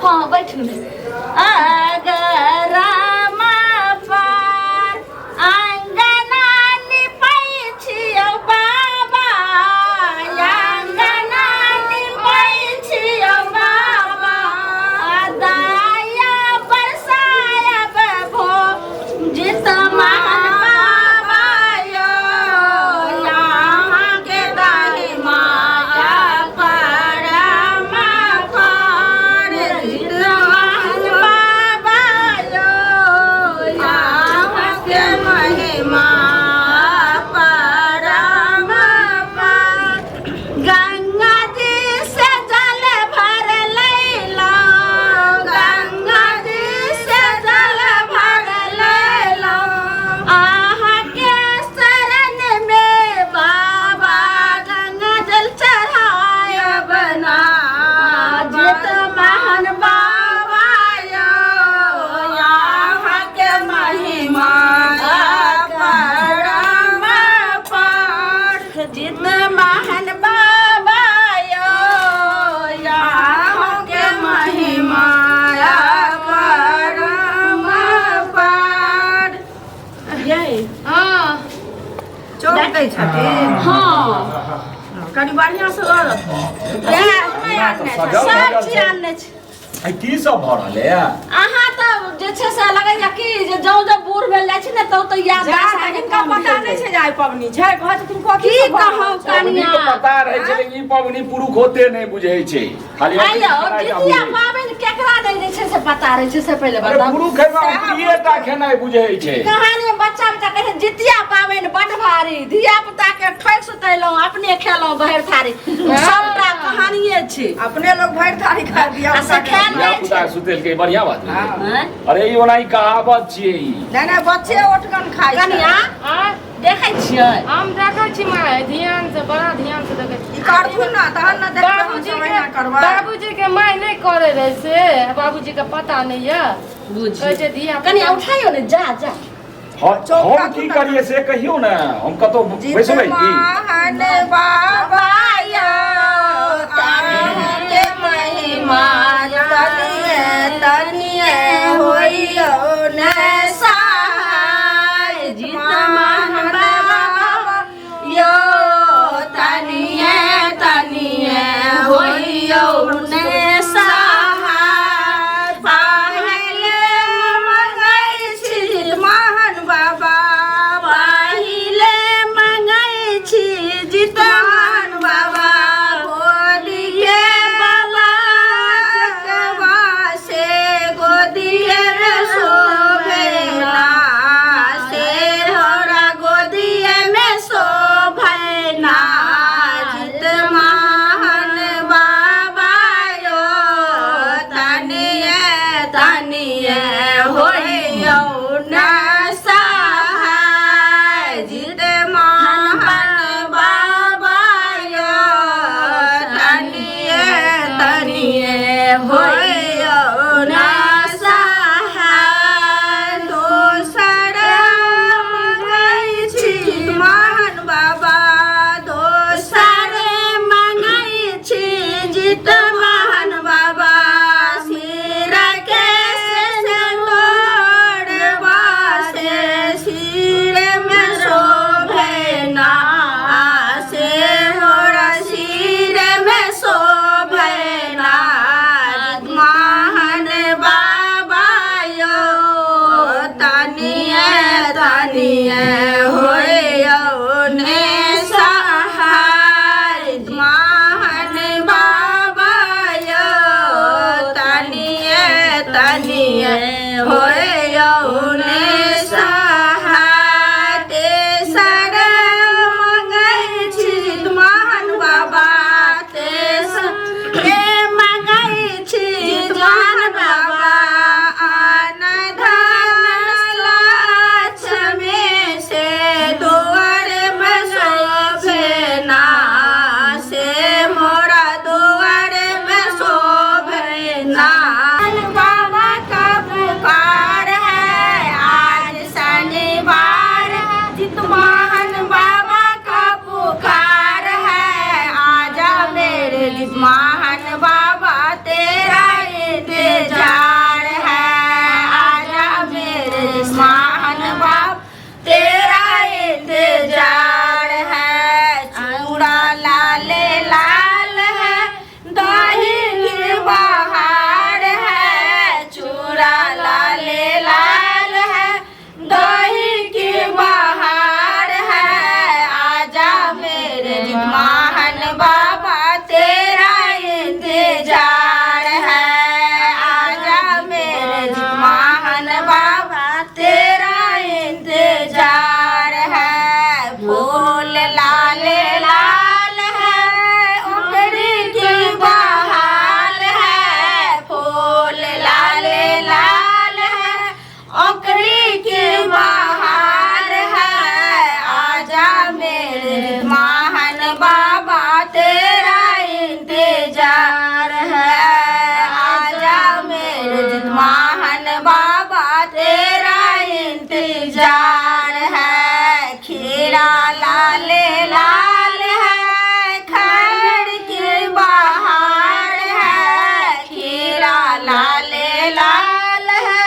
हाँ बैठू ने। अगरामा पार अङ्गना निपै छियौ बाबा, अङ्गना निपै छियौ बाबा, दाया बरसायब भो जित महान बाबा यो, अहाँके दाही माया परमा पार, जित महान बाबा यो, अहाँके महिमा परम पार। गंगा जी से जल भर लैलौं, गंगा जी से जल भर लैलौं, अहाँके शरण में बाबा गंगा जल चढ़ायब ना, जित महान बाबा यो, अहाँके महिमा परम पार, जित महान बाबा यो, अहाँके महिमा परम पार। यै हँ। चौक दै छथिन? हँ। कनि बढ़िआँ से लऽ। सजल सब धजल चीज छै। आनने छी। आइ की सब भऽ रहलै है? अहाँ तऽ जे छै से लगैया कि जे जौं जौं बूढ़ भेल जाइ छै ने तौ तऽ जा याददाश्त अहाँके हिनका कम पता भेल नहि जाइ छै जे आइ पबनी छै, कहै छथिन कथी की सब भऽ कहू रहल छै? पबनी कनिया के पता रहै छै, लेकिन ई पबनी पुरुख होते नहि बुझै छै। खाली आइयो खेनाइ टा जितिया बुझै छै। पाबनि केकरा नहि जे छै से पता रहै छै से पहिले अरे बताउ। पुरुख है प्रिय टा खेनाइ बुझै छै। कहानी में बच्चा बच्चा कहै छै, जितिया पाबनि बड भारी, धिया पुता के ठोकि सुतेलहुँ अपने खेलहुँ भरि थारी। सबटा कहानिये छै। अपने लोग भरि थारी खाय दिया। आ से खायल धिया जाइ पुता छै। सुतेलकै, बढ़िया बात भेलै। आँय? अरे ई ओना ई कहावत छियै ई। नहि नहि, बच्चे ओटगन खाइ छै। कनिया आँय? देखै छियै? हम देखै छी माय, ध्यान से, बड़ा ध्यान से देखै छी। ई करथुन ने तहन ने देखबै हम। बाबूजी सब के एहिना करबै। बाबूजी के माय नहि करे रहै से बाबूजी के पता नहि यऽ। बुझियौ। कहै छै धिया कनिया उठाइयो ने, जा जा। चौक हम राखू की ने। करियै से कहियौ ने, हम कतहु जित बैसबै की? महान बाबा यो, अहाँके महिमा तनिए तनिए होइयो ने सहाय, जित महान बाबा यो, तनिए तनिए होइयो ने सहाय। पहिले मंगै छी महान बाबा, पहिले मंगै छी जित महान बाबा, गोदिए बाबा से गोदिए में शोभे ना, से होरा गोदिए में शोभे ना, जित महान बाबा यो, तनिए तनिए होइयो न सहाय, जित महान बाबा यो, तनिए तनिए होइयो न सहाय। दोसर मंगै छी महान बाबा, दोसर मंगै छी जित महान बाबा, सिर के सिंदूर से सिर में शोभे ना, से होरा सिर में शोभे ना, महान बाबा यो, तनिए तनिए होइयो ने सहाय, महान बाबा यो, तनिए तनिए होइयो ने सहाय। तेसर मंगै छी महान बाबा, तेसर मंगै छी महान बाबा, आन धन लक्ष्मी से दुआर में शोभे ना, से मोरा दुआर में शोभे ना। बाबा का पुकार है आज शनिवार, जित महान बाबा का पुकार है, आजा मेरे जित महान बाबा तेरा इंतजार। इंतजार है, आजा मेरे जितमान बाबा तेरा इंतजार है। चूड़ा लाल लाल है, दही की बहार है, चूड़ा लाल लाल है, दही की बहार है, आजा मेरे जितमान बाबा तेरा इंतजार है, आजा मेरे जितमान बाबा तेरा इंतजार है। फूल लाल लाल है, ओकरी की बहाल है, फूल लाल लाल है, ओकरी की बहार है, आजा मेरे जितमान बाबा तेरा इंतजार है, आजा मेरे जितमान बाबा तेरा इंतजार है। खीरा लाल लाल है, खैर की बहार है, खीरा लाल लाल है,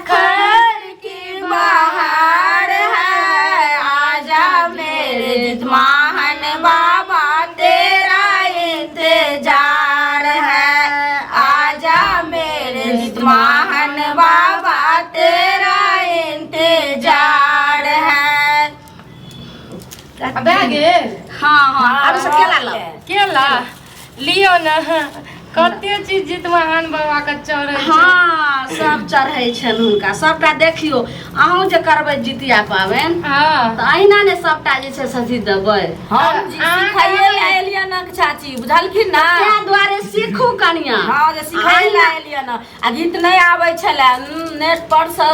खैर की बहार है, आजा मेरे जितमान बाबा तेरा इंतजार है, आजा मेरे जितमान बाबा तेरा इंतजार है। आ भए गेल। हँ हँ, आब सब केला लाउ। केला लियो ने, कते चीज जितवाहन बाबा के चढ़ै छै। हँ, सब चढ़ै छनि हुनका सबटा। देखियौ, अहूँ जे करबै जितिया पाबनि तऽ अहिना ने सबटा जे छै से अथी देबै। हम सिखाइए लए एलियै ने चाची, बुझलखिन ने? ताहि दुआरे सीखू कनिया। हँ, जे सिखाइए लए एलियै ने, आ गीत नहि आबै छलै, नेट पर से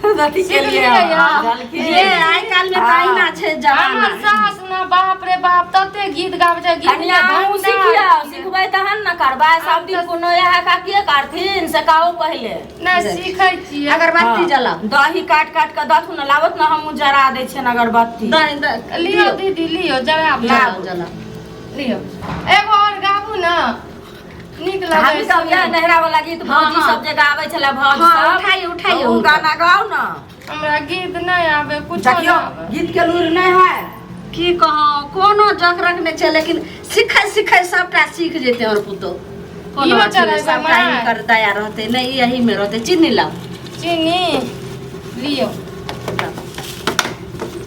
अथी केलियै। बुझलखिन? ये आइ काल्हि मे तऽ अहिना छै जमाना। हमर सास ने, बाप रे बाप, तते गीत गाबै छै, गीत कनिया, अहूँ सिखियौ, सिखबै तहन ने करबै। सब दिन कोनो इएह काकिए करथिन, से कहू पहिले। नहि, सीखै छियै। अगरबत्ती जलाउ। दही काटि काटि कऽ दथुन ने, लाबत ने, हमहूँ जरा दै छियनि अगरबत्ती। लियो दीदी, लियो जरा। जलाउ जलाउ। लियो, एगो और गाबू ने, नीक लगै हम सब छै। यह नहरा वाला गीत, भौजी सब जे गाबै छलै, भौजी सब। उठाइयो उठाइयो। ओ गाना गाउ ने। हमरा गीत नहि आबै कुछो नहि देखियौ, आबै। गीत के लूरि नहि है। की कहूँ, कोनो जग रखने छै, लेकिन सिखै सिखै सबटा सीख जेतै हमर पुतोह। कोनो इहो अथी नहि, चढ़ेबै सबटा माय? हिनकर दया रहतै, नहि एही मे रहतै। चीनी लाउ। चीनी लियो।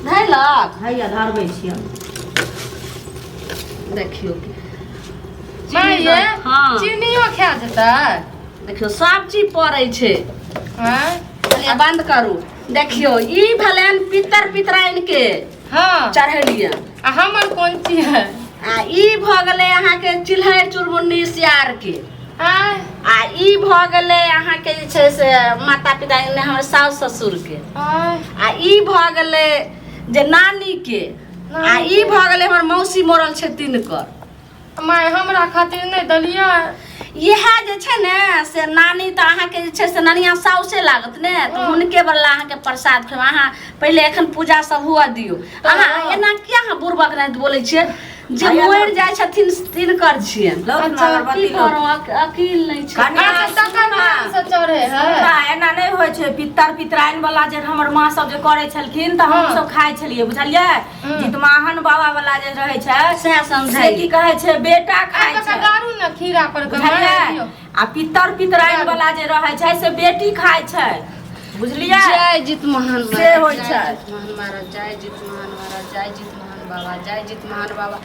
धैलक? हैया, धरबै छियै। देखियौ। माय ये। हँ। चीनियो खा जेतै? देखियौ, सब चीज पड़ै छै। आँय? चलिए, बंद करू। देखियौ, ई भेलनि पितर पितराइन के चढ़ेलियै। आ हमर कोन चीज है? आ ई भऽ गेलै अहाँके चिल्हैर चुरमुन्नी सियार के। आँय? आ ई भऽ गेलै अहाँके जे छै से माता पिता, ने हमर साउस ससुर के। आँय? आ ई भऽ गेलै जे नानी के, आ ई भऽ गेलै हमर मौसी मरल छै तिनकर। माय, हमरा खातिर नहि देलियै? इएह जे छै ने से नानी तऽ अहाँके जे छै से ननिया साउसे लागत ने, तऽ हुनके बला अहाँके प्रसाद खेब अहाँ। पहिले एखन पूजा सब हुअ दियौ। अहाँ एना किया अहाँ बुड़बक नहि बोलै छियै? जे मरि जाइ छथिन तिनकर छियनि। लौथ ने की अगरबत्ती लौथ। करू, अकील नहि छै। कनिया, अच्छा, तकर सुनू ने। नाम से चढ़े है? सुनू ने, एना नहि होइ छै। पितर पितराइन वाला जे हमर माँ सब जे करै छलखिन तऽ हम सब खाइ छलियै, बुझलियै? जितमाहन बाबा वाला जे रहै छै सएह से समझाइ। की कहै छै, बेटा खाइ अच्छा छै। गारू ने खीरा पर के, माय, बुझलियै? लियौ। आ पितर पितराइन वाला जे रहै छै से बेटी खाइ छै, बुझलियै? जय जित महान से महाराज, होइ जय छै। जित महान महाराज, जय जित महान महाराज, जय जित महान बाबा, जय जित महान बाबा।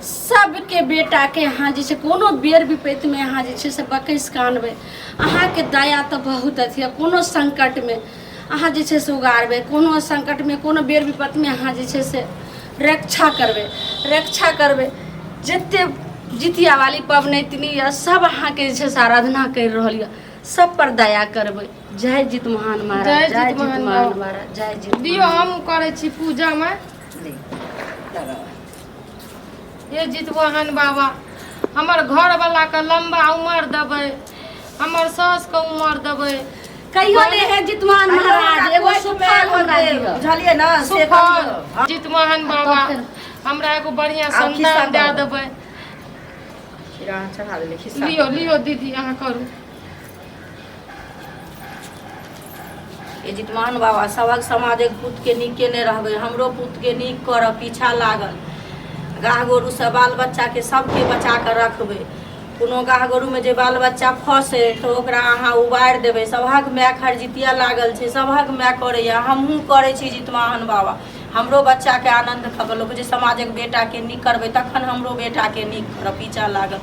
सबके बेटाके अहाँ जे छै कोनो बेर विपत्तिमे अहाँ जे छै से बकैस कऽ आनबै, अहाँके दया तऽ बहुत अथी है। कोनो संकटमे अहाँ जे छै से उगारबै, कोनो संकटमे, कोनो बेर विपत्तिमे अहाँ जे छै से रक्षा करबै, रक्षा करबै। जते जितिया वाली पबनैतिनी यऽ, सब अहाँके जे छै से आराधना करि रहल यऽ, सब पर दया करबै। जय जित महान महाराज। जय जय जित जित महान महान बाबा। महाराज, जय जित। दियौ, हम करै छी पूजामे। हे जितवाहन बाबा, हमर घरवला के लम्बा उमर देबै, हमर सास के उमर देबै। कहियो नहि हे जितमान महाराज, एगो सुफल हमरा दिअ। बुझलियै ने, से सुफल कहियौ। जितवाहन बाबा, हमरा एगो बढ़िया आब खिस्सा संतान दए कहू। देबै। खीरा अहाँ चढ़ा देलियै, खिस्सा। लियो लियो दीदी, अहाँ करू। ए जितमान बाबा, सभक समाजक पुतके नीक केने रहबै, हमरो पुतके नीक करब। पीछा लागल गाह गोरूसँ बाल बच्चाके सबके बचा कऽ रखबै। कोनो गाह गोरूमे जे बाल बच्चा फँसे तऽ ओकरा अहाँ उबारि देबै। सभक माय खरजितिया लागल छै, सभक माय करैए, हमहूँ करै छी। जितवाहन बाबा, हमरो बच्चाके आनन्द खगल जे समाजक बेटाके नीक करबै तखन हमरो बेटाके नीक करब। पीछा लागल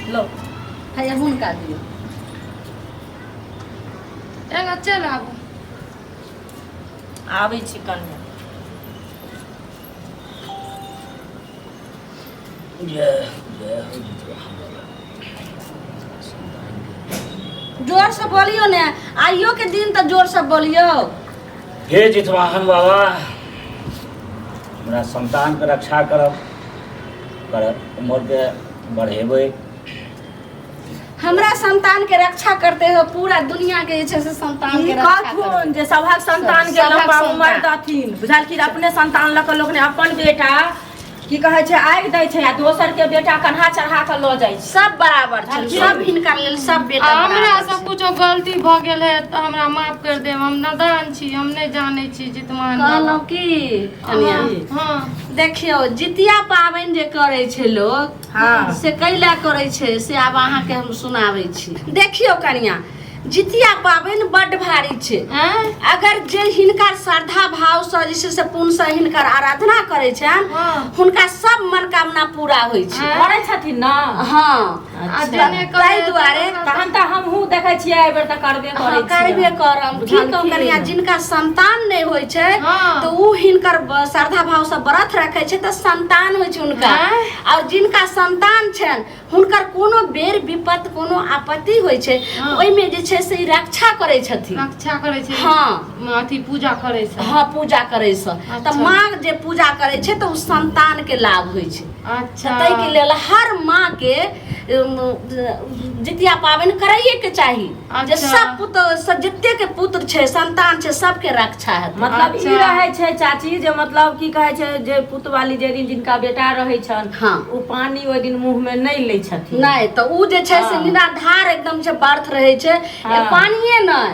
लो हैया हुनका दियौ। एना चलि आबू। आबै छी कन्या। जय जय हो जितवाहन बाबा। जोर से बोलियो ने, आइयो के दिन तऽ जोर से बोलियो। हे जितवाहन बाबा, हमरा संतानके रक्षा करब, करब उम्रके बढ़ेबै। हमरा संतान के रक्षा करते हो पूरा दुनिया के जे छै से संतान ई के रक्षा करते। कहथुन जे सभक संतान के सभक लम्बा उमर संतान। दथिन, बुझलखिन? अपने संतान लऽ कऽ लोक ने अपन बेटा की कहै छै आगि दै छै आ दोसर के बेटा कन्हा चढ़ा कऽ लऽ जाइ छै। सब बराबर छै, सब हिनका लेल सब बेटा आ हमरा बराबर सब छै। कुछो गलती भऽ गेल है तऽ हमरा माफ कर देब, हम नादान छी, हम नहि जानै छी जितमान बाबा। कहलहुँ की कनिया, हँ। देखियौ जितिया पाबनि जे करै छै लोक, हँ। से कैला करै छै से आब अहाँके हम सुनाबै छी। देखियौ कनिया, जितिया पाबनि बड्ड भारी छै। आँय? अगर जे हिनकर श्रद्धा भावसँ जे छै से पुनसँ हिनकर आराधना करै छनि, हँ। हुनका सब मनोकामना पूरा होइ छै। आँय? करै छथिन ने? हँ। आ जे नहि ताहि करै दुआरे तहन तऽ हमहूँ देखै छियै एहि बेर तऽ करबे हँ, करै छियै। करबे करब। की कहू बुझलखिन? कनिया, जिनका संतान नहि होइ छै हँ। तऽ ओ हिनकर श्रद्धा भाव से व्रत रखै छै तऽ संतान होइ छै हुनका। आँय? और जिनका संतान छनि हुनकर कोनो बेर विपत कोनो आपत्ति होइ छै, हँ। ओहिमे जे छै से ई रक्षा करै छथिन। रक्षा करै छै? हँ। अथी पूजा करै छै? हँ, पूजा करै से तऽ माँ जे पूजा करै छै तऽ ओ संतान के लाभ होइ छै। अच्छा। ताहिके लेल हर माँ के जितिया पाबनि करैए के चाही जे अच्छा। सब पुत्र सब जते के पुत्र छै संतान छै सबके रक्षा हेतै। मतलब ई अच्छा। रहै छै चाची जे मतलब की कहै छै जे पुतवाली जे दिन जिनका बेटा रहै छनि, हँ। ओ पानी ओहि दिन मुँह मे नहि लै छथिन। नहि तऽ ओ जे छै से हँ। निराधार एकदम छै, व्रत रहै छै। हँ। पानिए नहि,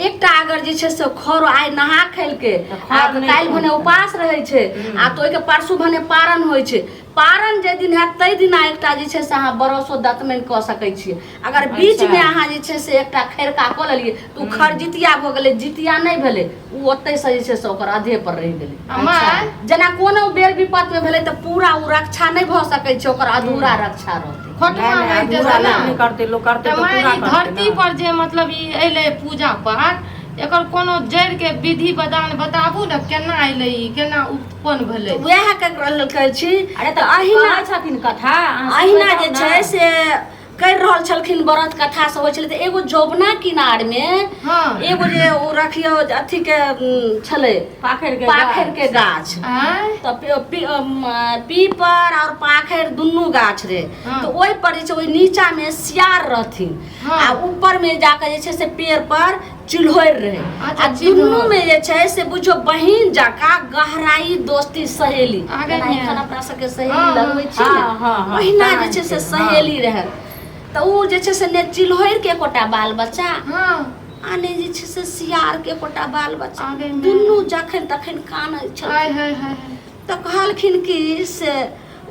एकटा अगर जे छै से खर आइ नहा खेलकै तऽ खर आ नहि काल्हि भने खाइ। उपास रहै छै आ तऽ ओहिके परसू भने पारन होइ छै। पारन जाहि दिन हैत ताहि दिना एकटा जे छै से अहाँ बरसो दतमनि कऽ सकै छियै। अगर बीचमे अहाँ जे छै से एकटा खैरका कऽ लेलियै तऽ ओ खरजितिया भऽ गेलै, जितिया नहि भेलै। ओ ओतहिसँ जे छै से ओकर अधे पर रहि गेलै। आ माय, जेना कोनो बेर विपत्तिमे भेलै तऽ पूरा ओ रक्षा नहि भऽ सकै छै, ओकर अधूरा रक्षा रहतै। खोटमा नहि, रहि अधूरा जेतै ने। नहि करतै लोक, करतै तऽ तऽ माय, पूरा ई करतै धरती ने। पर जे मतलब ई एलै पूजा पाठ, एकर कोनो जड़ि के विधि विधान बताबू ने, केना एलै ई, केना उत्पन्न भेलै? वएह के कहै छी। अरे तऽ अहिना कहै छथिन कथा, अहाँ अहिना सुनबै जे तब छै ने। से करि रहल छलखिन व्रत कथा सब होइ छलै तऽ एगो जौबना किनार मे हँ। एगो जे ओ रखियौ अथी के छलै पाखरि के। पाखरि के गाछ। आँय? तऽ पीपर और पाखरि दुनू गाछ रहे। हँ। तऽ ओहि पर जे छै ओहि नीचा मे सियार रहथिन हँ। आ ऊपर मे जाके जे छै से पेड़ पर चिल्होरि रहे। अच्छा, आ चिल्होरि। दुनू मे जे छै से बुझियौ बहिन जकाँ गहराई दोस्ती सहेली, आगे जेना मे। एखन अपना सबके सहेली हँ, लगबै छी ने, हँ, हँ, हँ, ओहिना जे तैं छै से छै, हँ। सहेली रहै। तऽ ओ जे छै से ने चिल्होरि के एकोटा बाल बच्चा हँ। आ ने जे छै से सियार के एकोटा बाल बच्चा। आगे मे। दुनू जखन तखन कानै छलखिन। आय हाय हाय हाय। तऽ कहलखिन कि से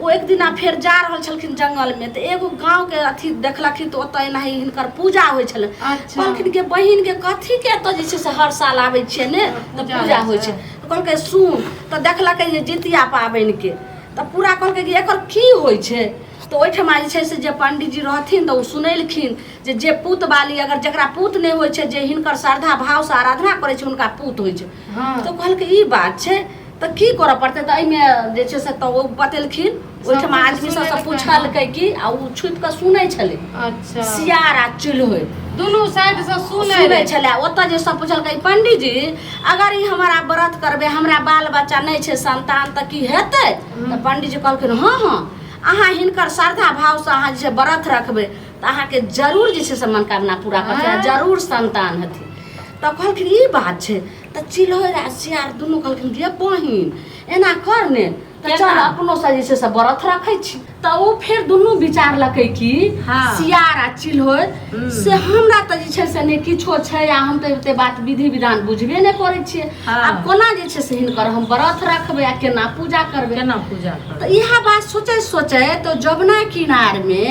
ओ एक दिना फेर जा रहल छलखिन जंगलमे तऽ एगो गाँवके अथी देखलखिन तऽ ओतऽ एनाही हिनकर पूजा होइ छलै। अच्छा। कहलखिन कि बहिनके कथीके एतऽ जे छै से हर साल आबै छियै ने तऽ पूजा पूजा होइ होइ छै। छै। तऽ कहलकै सुन, तऽ देखलकै जे जितिया पाबनिके तऽ पूरा कहलकै कि एकर की होइ छै। तऽ ओहिठमा जे छै से जे पंडीजी रहथिन तऽ ओ सुनेलखिन जे जे पूत बाली अगर जकरा पूत नहि होइ छै, जे हिनकर श्रद्धा भावसँ आराधना करै छै, हुनका पूत होइ छै। हँ। तऽ कहलकै ई बात छै तऽ की करऽ पड़तै? तऽ एहिमे जे छै से तऽ ओ बतेलखिन। ओहिठमा किछु आदमी सबसँ सुनेलकै। पुछलकै कि आ ओ छुपि कऽ सुनै छलै। अच्छा। सियार आ चुल्होरि दुनू साइड से सुनै सुनै रहै। छलै। ओतऽ जे सब पुछलकै, पंडीजी अगर ई हमरा व्रत करबै, हमरा बाल बच्चा नहि छै संतान, तऽ की हेतै? तऽ पंडीजी कहलखिन हँ हँ, अहाँ हिनकर श्रद्धा भावसँ अहाँ जे छै व्रत रखबै तऽ अहाँके जरूर जे छै से मनोकामना पूरा करतै आ आँय? जरूर संतान हेतै। तऽ कहलखिन ई बात छै। तऽ चिल्होरि आ सियार दुनू कहलखिन गे बहिन, एना कर ने तऽ चल केना? अपनो से जे छै से व्रत रखै छी। तऽ ओ फेर दुनू विचारलकै कि सियार आ चिल्होरि से हमरा तऽ जे छै से नहि किछो छै आ हम तऽ एते बात विधि विधान बुझबे नहि करै छियै। आब कोना जे छै से हिनकर हम व्रत रखबै आ केना पूजा करबै? केना पूजा करबै? तऽ इएह बात सोचैत सोचैत तऽ जमुना किनारमे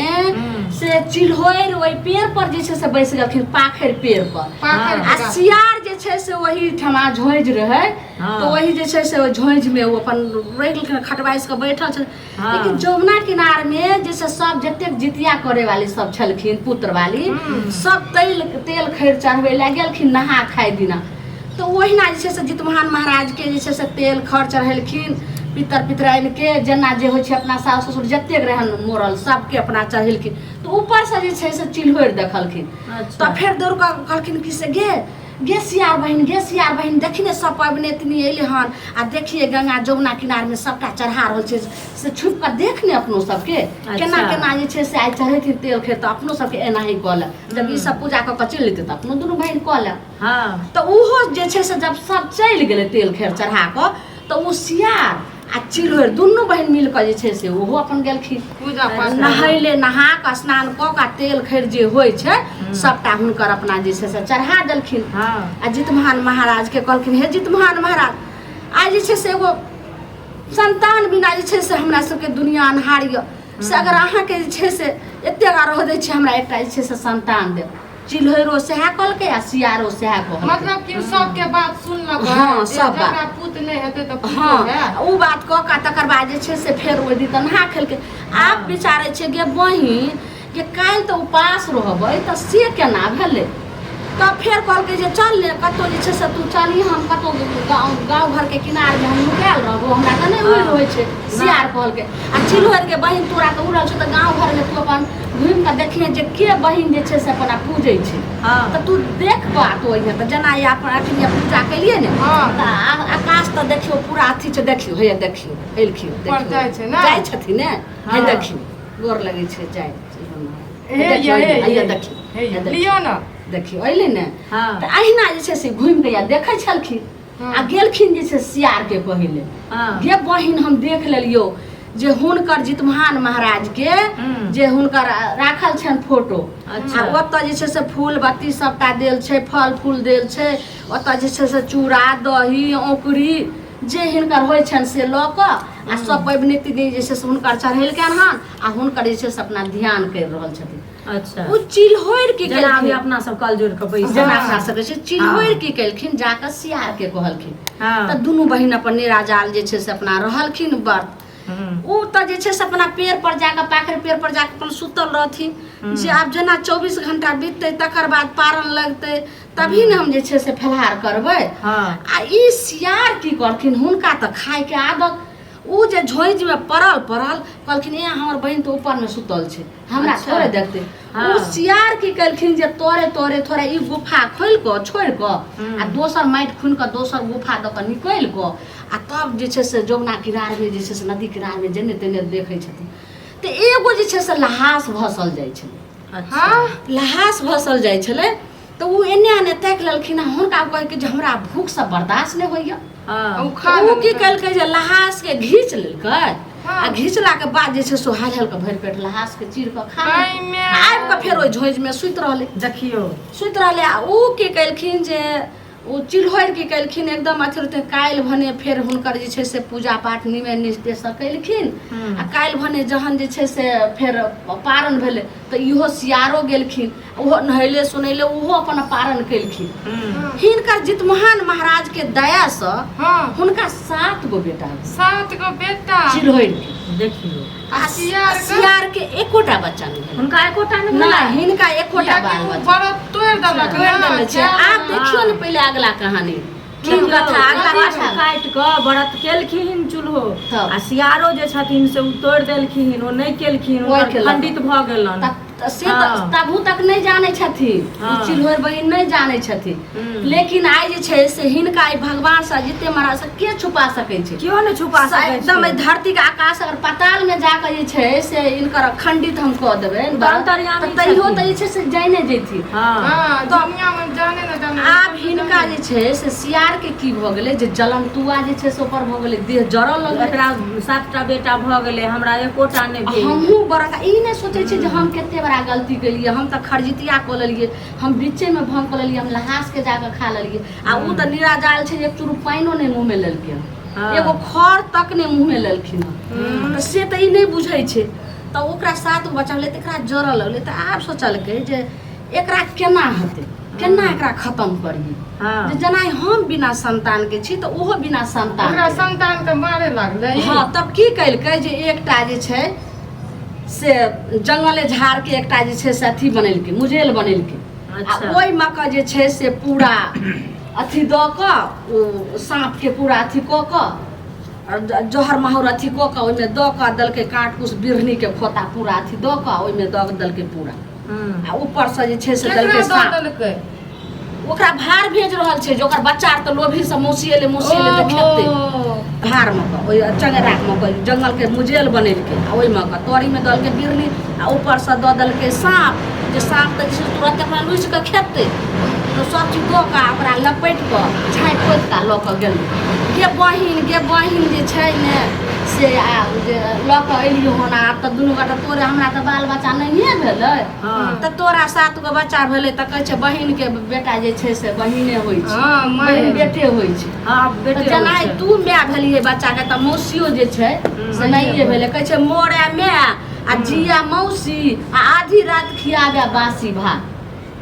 से चिल्होरि ओहि पेड़ पर जे छै से बैस गेलखिन, पाखरि पेड़ पर। पाखरि आ के गाछ। सियार जे छै से ओहि ठमा झोँझि रहै, तऽ ओहि जे छै से ओहि झोँझिमे ओ अपन रहि गेलखिन, खटबाइस कऽ बैठल छल। लेकिन जमुना किनारमे जे छै सब जतेक जितिया करे वाली सब छलखिन, पुत्र वाली सब तेल तेल खैर चढ़बै लए गेलखिन नहा खाय दिना। तऽ ओहिना जे छै से जितमोहन महाराज के जे छै से तेल खर चढ़ेलखिन, पितर पितराइन के जेना जे होइ छै अपना सासु ससुर जतेक रहन मोरल सबके अपना चढ़ेलखिन। तऽ ऊपरसँ जे छै से चिल्होरि देखलखिन। तऽ फेर दौड़ कऽ कहलखिन कि से गे गे सियार बहिन, गे सियार बहिन, देखी ने सब पबनैतनी अयलै हन आ देखिए गंगा जमुना किनारमे सबटा चढ़ा रहल छै, से छुपि कऽ देख ने अपनो सबके केना केना जे छै से आइ चढ़ेथिन तेल खेर, तऽ अपनो सबके एनाही कऽ ले। जब ई सब पूजा कऽ कऽ चलि जेतै तऽ अपनो दुनू बहिन कऽ ले। तऽ ओहो जे छै से जब सब चलि गेलै तेल खेर चढ़ा कऽ, तऽ ओ सियार आ चिल्होरि दुनू बहिन मिल कऽ जे छै से ओहो अपन गेलखिन पूजा पाठ। नहैले, नहा कऽ स्नान कऽ कऽ तेल खैर जे होइ छै सबटा हुनकर अपना जे छै से चढ़ा देलखिन। आ जितमोहन महाराज के कहलखिन, हे जितमोहन महाराज, आइ जे छै से एगो संतान बिना जे छै से हमरा सबके दुनिया अन्हार यऽ, से अगर अहाँके जे छै से एतेक रह दै छै, हमरा एकटा जे छै से संतान देब। चिल्होरो सएह कहलकै आ सियारो सएह कहलकै। मतलब कि सबके बात सुनलक। हँ, जे सब बात। जकरा पूत नहि हेतै तऽ पूतो हैत। ओ बात कऽ कऽ तकर बाद जे छै से फेर ओहि दिन तऽ नहा खेलकै। आब विचारै छै गे बहिन जे काल्हि तऽ उपास रहबै तऽ से केना भेलै? तब फेर कहलकै जे चल ने कतहु जे छै से तू चलही, हम कतहु गाँव गाँव घरके किनारमे हम नुकायल रहबो, हमरा तऽ नहि उड़ि होइ छै, सियार कहलकै। आ चिल्होरिके बहिन तोरा तऽ उड़ल छौ, तऽ गाँव घरमे तू अपन घुमि कऽ देखिहे जे के बहिन जे छै से अपना पूजै छै। तऽ तू देख कऽ आ तू अइहे। तऽ जेना ई अपन अखन पूजा केलियै ने, तऽ आकाश तऽ देखियौ पूरा अथी छै, देखियौ हैया देखियौ एलखिन। ऊपर देखियौ जाइ छै ने? जाइ छथिन ने। हे देखियौ गोर लगै छै, जाइ छै। हे देखियौ, ये, हे हैया ये, देखियौ, हे ये, हैया देखियौ। लियौ ने। देखियौ अयलै ने। तऽ अहिना जे छै से घुमि कऽ या देखै छलखिन आ गेलखिन जे छै सियार के पहिले, गे बहिन हम देख लेलियौ जे हुनकर जितमहान महाराज के जे हुनकर राखल छनि फोटो। आ ओतऽ जे छै से फूल बत्ती सबटा देल छै, फल फूल देल छै, ओतऽ जे छै से चूड़ा दही औंकुरी जे हिनकर होइ छनि से लऽ कऽ आ सब पबनैतिनी जे छै से हुनकर चढ़ेलकनि हन आ हुनकर जे छै से अपना ध्यान करि रहल छथिन। ओ चिल्होरि की जेना अभी केलखिन? अपना सब कल जोड़ कऽ बैस जेना अपना सब छै। चिल्होरि की केलखिन? जाकऽ सियार के कहलखिन। तऽ दुनू बहिन अपन निराजाल जे छै से अपना रहलखिन व्रत। ओ तऽ जे छै से अपना पेड़ पर जाकऽ, पाखरि पेड़ पर जाकऽ अपन सुतल रहथिन जे आब जेना 24 घंटा बीततै तकर बाद पारन लगतै तभी ने हम जे छै से फलाहार करबै। आ ई सियार की करथिन? हुनका तऽ खायके आदत। ओ जे झोँझिमे पड़ल पड़ल कहलखिन, ए हमर बहिन तऽ ऊपरमे सुतल छै, हमरा थोड़े देखतै। ओ सियार की केलखिन जे तोरे तोरे थोड़े ई गुफा खोलि कऽ छोड़ि कऽ आ दोसर माटि खुनि कऽ दोसर गुफा दऽ कऽ निकलि कऽ आ तब जे छै से जमुना किनारमे जे छै से नदी किनारमे जेने तेने देखै छथिन तऽ एगो जे छै से लहास भसल जाइ छलै। लहास भसल जाइ छलै तऽ ओ एने एने ताकि लेलखिन आ हुनका कहलकै जे हमरा भूखसँ बर्दाश्त नहि होइए। ओ खा ओ की लेलकै। केलकै जे लहासके घीच लेलकै आ घिचलाके बाद जे छै से हाल हाल कऽ भरि पेट लहासके चीर कऽ खा लेलकै। एहिमे आबि कऽ फेर ओहि झोँझिमे सुति रहलै। देखियौ। सुति रहलै। आ ओ की केलखिन जे ओ चिल्होरि की केलखिन, एकदम अथी रहतै, काल्हि भने फेर हुनकर जे छै से पूजा पाठ नियम निष्ठेसँ केलखिन। आ काल्हि भने जहन जे छै से फेर पारन भेलै तऽ इहो सियारो गेलखिन, ओहो नहेले सुनेले ओहो अपन पारन केलखिन। हिनकर जितमोहन महाराज के दयासँ हुनका 7 गो बेटा भेल। 7 गो बेटा चिल्होरि के। देखियौ। आ सियार के? सियार के एकोटा बच्चा नहि भेलै। हुनका एकोटा नहि भेलै? नहि, हिनका एकोटा कियाकि बाल ओ बच्चा व्रत तोड़ि देलक तोड़ि ने, देने छै। खाय आब देखियौ ने पहिले अगला कहानी की कथा अगला कपाट कथा काटि कऽ व्रत केलखिन चूल्हो तब। आ सियारो जे छथिन से ओ तोड़ि देलखिन, ओ नहि केलखिन, ओहि हुनकर केलक। खंडित भऽ गेलनि। तऽ तऽ से तऽ हँ। तबू तक नहि जानै छथिन। हँ। ई चिल्होर बहिन नहि जानै छथिन। हूँ। लेकिन आइ जे छै से हिनका ई भगवान से जिते महाराज से के छुपा सकै छै? केओ नहि छुपा सकै छै। एकदम एहि धरती के आकाश अगर पाताल में जाके जे छै से इनकर खंडित हम कऽ देबै ओ तऽ अंतर्यामी तऽ तैयो छथिन। तऽ जे छै से जाइने जैथिन। हँ। हँ, दुनिया में जाने न जाने। आब हिनका जे छै से सियार के की भऽ गेलै जे जलनतुआ जे छै से ऊपर भऽ गेलै, देह जरऽ लगलै। एकरा 7टा बेटा भऽ गेलै, हमरा एकोटा नहि भेल। हमहूँ बड़का ई नहि सोचै छियै जे हम कते बड़ा गलती केलियै, हम तऽ खरजितिया कऽ लेलियै, हम बीचेमे भंग कऽ लेलियै, हम लहासके जाकऽ खा लेलियै, आ ओ तऽ निराजाल छै, एक चूरू पानिओ नहि मुँहमे लेलकै हँ। हँ। एगो खर तक नहि मुँहमे लेलखिन हँ। तऽ से तऽ ई नहि बुझै छै। तऽ ओकरा 7 गो बच्चा भेलै तऽ एकरा जरऽ लगलै। तऽ आब सोचलकै जे एकरा केना हेतै, केना एकरा खतम करियै। हँ। जे जेना हम बिना संतानके छी तऽ ओहो बिना संतान। ओकरा संतान के मारे लागलै। हँ, तब की केलकै जे एकटा जे छै से जंगले झाड़के एकटा जे छै से अथी बनेलकै, मुजेल बनेलकै। आ अच्छा। ओहिमे के जे छै से पूरा अथी दऽ कऽ ओ साँपके पूरा अथी कऽ कऽ आओर जहर माहुर अथी कऽ कऽ ओहिमे दऽ कऽ देलकै, काँट कुश बिढ़नीके खोता पूरा अथी दऽ कऽ ओहिमे दऽ देलकै पूरा। हूँ। आ ऊपरसँ जे छै से केकरा देलकै दऽ साँप। देलकै? ओकरा भार भेज रहल छै जे ओकर बच्चा आर तऽ लोभीसँ मौसी एलै, मौसी एलै तऽ खेतै। ओहो। भारमे कऽ ओहि चंगेरामे कऽ जंगलके मुजेल बनेलकै आ ओहिमे कऽ तरीमे देलकै बिढ़नी आ ऊपरसँ दऽ देलकै साँप, जे साँप तऽ जे छै तुरन्त ओकरा लूझि कऽ खेतै। तऽ सब चीज दऽ कऽ आ ओकरा लपेटि कऽ झाँपि पोति कऽ लऽ कऽ गेलै। गे बहिन, गे बहिन, जे छै ने से आ जे लऽ कऽ एलियौ हन, आब तऽ दुनू गोटा तोरे हमरा तऽ बाल बच्चा नहिए भेलै। हँ। तऽ तोरा 7 गो बच्चा भेलै तऽ कहै छै बहिनके बेटा जे छै से बहिने होइ छै। हँ, माय। बहिन बेटे होइ छै। हँ, बेटे तऽ जेना होइ छै। तू माय भेलियै बच्चाके तऽ मौसियो जे छै से नहिए भेलै। कहै छै मोरे माय आ जिया मौसी आ आधी राति खियाबे बासी भात।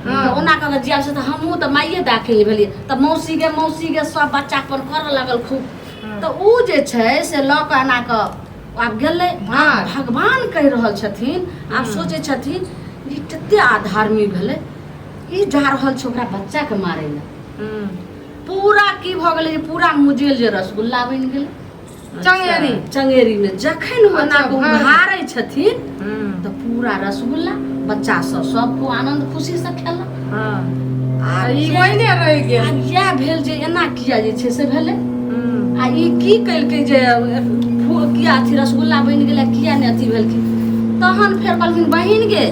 हँ। तऽ ओना कऽ कऽ जिया छै तऽ हमहूँ तऽ माइए दाखिल भेलियै तऽ मौसीके मौसीके सब बच्चा अपन करऽ लागल खूब। तऽ ओ जे छै से लऽ कऽ एना कऽ आब गेलै। हँ। भगवान कहि रहल छथिन, आब सोचै छथिन जे कते आधर्मी भेलै, ई जा रहल छै ओकरा बच्चाके मारै लए। हूँ। पूरा की भऽ गेलै जे पूरा मुजेल जे रसगुल्ला बनि गेलै। चंगेरी। चंगेरी में जखन ओना अच्छा, कऽ भार। उघारै छथिन हूँ। तऽ पूरा रसगुल्ला बच्चा सब सब खूब आनंद खुशी से खेलक। हँ। आ आब ई इएह ओहिने रहि गेल। आब इएह भेल जे एना किया जे छै से भेलै। हूँ। आ ई की केलकै जे किया अथी रसगुल्ला बनि गेलै, किया नहि अथी भेलखिन। तहन फेर कहलखिन बहिन गे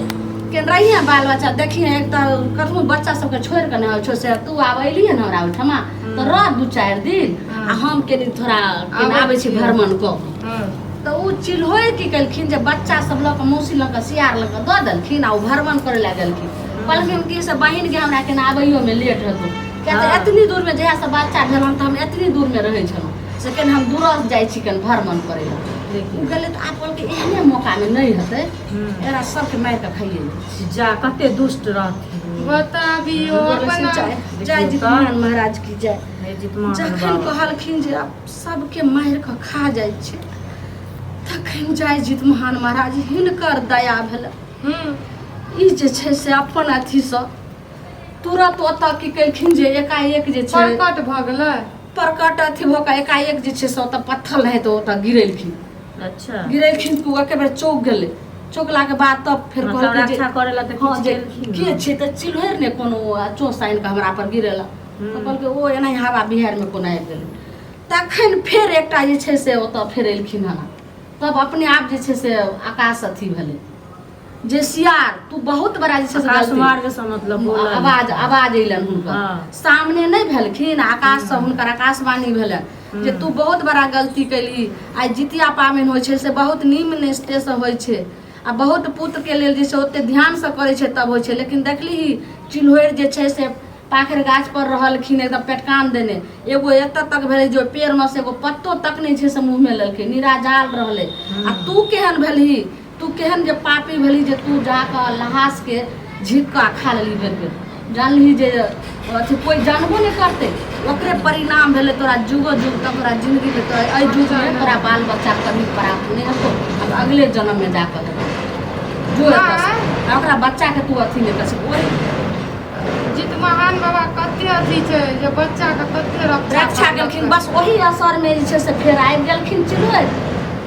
के रहिए बाल बच्चा देखिए, एक तऽ कखनो बच्चा सबके छोड़ि कऽ नहि होइ छौ, से तू आब एलियै ने हमरा ओहिठमा तऽ रह 2-4 दिन आ हम कनि थोड़ा कनि आबै आबै छी छियै। भ्रमण कऽ कऽ। हँ। तऽ ओ चिल्होइ की केलखिन जे बच्चा सब लऽ कऽ मौसी लऽ कऽ सियार लऽ कऽ दऽ देलखिन आ ओ भ्रमण करै लए गेलखिन। कहलखिन कि से बहिन के हमरा केना आबैयोमे लेट हेतौ, किया तऽ हँ। एतनी दूरमे जहियासँ बच्चा भेल हन तऽ हम एतनी दूरमे रहै छलहुँ, से कनि हम दूरसँ जाइ छी कनि भ्रमण करै लए। देखियौ। ओ गेलै तऽ आब कहलकै एहने मौकामे नहि हेतै, हूँ। एकरा सबके मारि कऽ खाइए लेबै। जा कते दुष्ट रहथिन। बताबियौ अपना। जय जय जितमान महाराज की जय। हे जितमान जखन बाबा। कहलखिन जे आब सबके मारि कऽ खा जाइ छै, तखन जय जितमान महाराज हिनकर दया भेलै। हूँ। ई जे छै से अपन अथीसँ तुरत ओतऽ की केलखिन जे एकाएक जे छै प्रकट भऽ गेलै। प्रकट अथी भऽ कऽ एकाएक जे छै से ओतऽ पत्थर रहै तऽ ओतऽ गिरेलखिन। अच्छा। गिरेलखिन तऽ ओ एके बेर चौंक गेलै। चौंकलाके बाद तब फेर मतलब कहलकै जे रक्षा करै लए तऽ हँ किछु जे केलखिन के ने। छै तऽ चिल्हरि ने कोनो चोस आनि कऽ हमरा पर गिरेलक। तऽ कहलकै ओ एनाहि हवा बिहाड़िमे कोनो आबि गेलै। तखन फेर एकटा जे छै से ओतऽ फेर एलखिन हन, तब अपने आप जे छै से आकाश अथी भेलै जे सियार तू बहुत बड़ा जे छै से आकाश गलती मार्ग से मतलब बोलल। आवाज आवाज अयलनि हुनकर। हँ। सामने नहि भेलखिन, आकाशसँ हुनकर आकाशवाणी भेलनि जे तू बहुत बड़ा गलती केलही। आइ जितिया पाबनि होइ छै से बहुत नियम निष्ठेसँ होइ छै आ बहुत पुत्रके लेल जे छै ओते ध्यानसँ करै छै तब होइ छै, लेकिन देखलिही चिल्होरि जे छै से पाखरि गाछ पर रहलखिन एकदम पेटकान देने, एगो एतऽ तक भेलै जे ओहि पेड़मे से एगो पत्तो तक नहि छै से मुँहमे लेलकै, निराजाल रहलै। आ तू केहन भेलही, तू केहन जे पापी भेलही जे तू जाकऽ लहासके झीक कऽ आ खा लेलही बेर बेर, जानलिही जे अथी कोइ जानबो नहि करतै, ओकरे परिणाम भेलै तोरा जुगो जुग तक तोरा जिन्दगीमे तोरा एहि युगमे तोरा बाल बच्चा कभी प्राप्त नहि हेतौ, आब अगले जन्ममे जाकऽ हेतौ जो एतऽसँ। आ ओकरा बच्चाके तू अथी नहि कर सकै। ओहि जितमहान बाबा कते अथी छै जे बच्चा के कते रक्षा रक्षा केलखिन। बस ओही असरमे जे छै से फेर आबि गेलखिन चिल्होरि।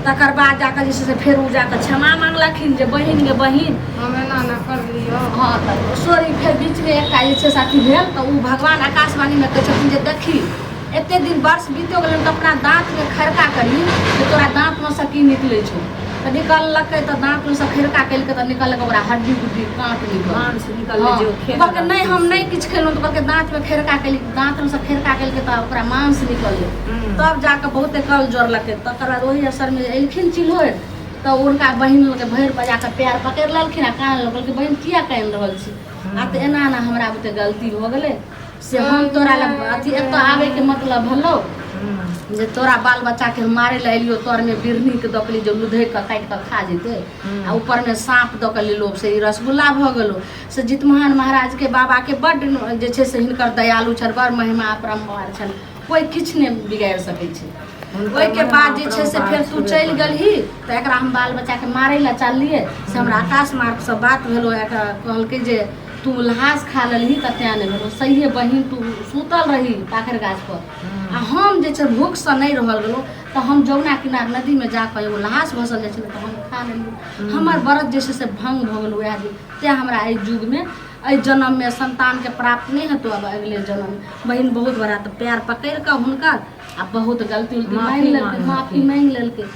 तकर बाद जाकऽ जे छै से फेर ओ जाकऽ क्षमा मांगलखिन जे बहिन गे बहिन, हम एना ना करलियौ। हँ, तऽ सॉरी। फेर बीचमे एकटा जे छै से अथी भेल, तऽ ओ भगवान आकाशवाणीमे कहै छथिन जे देखी, एते दिन वर्ष बीतो गेलै तऽ अपना दाँतमे खड़का करी जे तोरा दाँतमे सँ की निकलै छौ। तऽ निकललकै, तऽ दाँतमे सँ खड़का केलकै तऽ निकललकै ओकरा हड्डी गुड्डी काँट निकल मांस निकललै जे ओ खेने। कहलकै, नहि, हम नहि किछु खेलहुँ। तऽ कहलकै, दाँतमे खड़का केली। दाँतमे सँ खड़का केलकै तऽ ओकरा मांस निकललै। तब जाकऽ बहुते कल जोड़लकै। तकर बाद ओहि असरमे एलखिन चिल्होरि, तऽ हुनका बहिन लग भरि बजाकऽ पैर पकड़ि लेलखिन आ कान लगलखिन। बहिन, किया कानि रहल छी? आ तऽ एना एना हमरा बुते गलती हो गेलै, से हम तोरा लग अथी एतऽ आबैके मतलब भेलौ जे तोरा बाल बच्चाके हम मारै लए एलियो, तोरमे बिरनीके दऽ के जे लुधकि कऽ काटि कऽ खा जेतै आ ऊपरमे साँप दऽ के लेलो से ई रसगुल्ला भऽ गेलो। से जितमोहन महाराजके बाबाके बड्ड जे छै से हिनकर दयालु छनि, बड़ महिमा अपरम्पार छनि, कोइ किछु नहि बिगाड़ि सकै छै। ओहिके बाद जे छै से फेर तू चलि गेलही तऽ एकरा हम बाल बच्चाके मारै लए चललियै, से हमरा आकाश मार्गसँ बात भेलो। एकरा कहलकै जे तू लहास खा लेलही तऽ तेँ नहि भेलो। सहिए बहिन, तू सुतल रही पाखरि गाछपर आ हम जे छै भूखसँ नहि रहल गेलहुँ, तऽ हम जमुना किनार नदीमे जाकऽ एगो लहास भसल जाइ छलै तऽ हम खा लेलियै। हमर व्रत जे छै से भङ्ग भऽ गेल उएह दिन। तेँ हमरा एहि युगमे, एहि जन्ममे सन्तानके प्राप्त नहि हेतौ, आब अगिले जन्म बहिन। बहुत बड़ा तऽ पैर पकड़ि कऽ हुनकर आ बहुत गलती उलती मानि लेलकै, माफी मांगि लेलकै।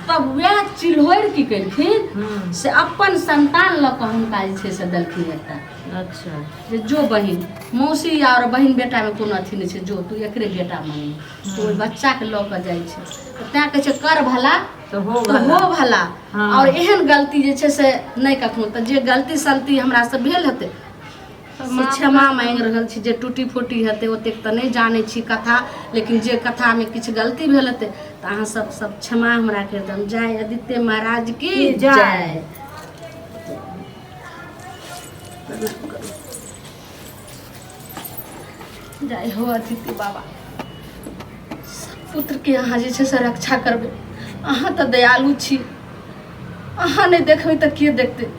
तब वएह चिल्होरि की केलखिन से अपन संतान लऽ कऽ हुनका जे छै से देलखिन एकटा। जे जो बहिन, मौसी आओर बहिन बेटामे कोनो अथी नहि छै, जो तू एकरे बेटा मानि। तऽ ओहि बच्चाके लऽ कऽ जाइ छै। तऽ तैँ कहै छै, कर भला तऽ हो तऽ हो भला। हँ। आओर एहन गलती जे छै से नहि कखनो। तऽ जे गलती सलती हमरासँ भेल हेतै से क्षमा मांगि रहल छी। जे टूटी फूटी हेतै, ओतेक तऽ नहि जानै छी कथा, लेकिन जे कथामे किछु गलती भेल हेतै तऽ अहाँ सब सब क्षमा हमरा करि देब। जय आदित्य महाराज की जय। जय। जय हो आदित्य बाबा। सब पुत्रके अहाँ जे छै से रक्षा करबै। अहाँ तऽ दयालु छी, अहाँ नहि देखबै तऽ के देखतै?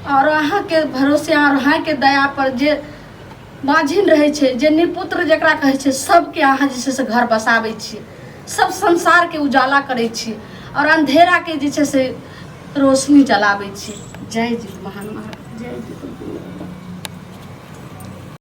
आओर अहाँके भरोसे आओर अहाँके दया पर जे बाझिन रहै छै, जे निपुत्र जकरा कहै छै, सबके अहाँ जे छै से घर बसाबै छी, सब संसारके उजाला करै छी आओर अंधेराके जे छै से रोशनी जलाबै छी। जय जीत महान महान, जय जीत।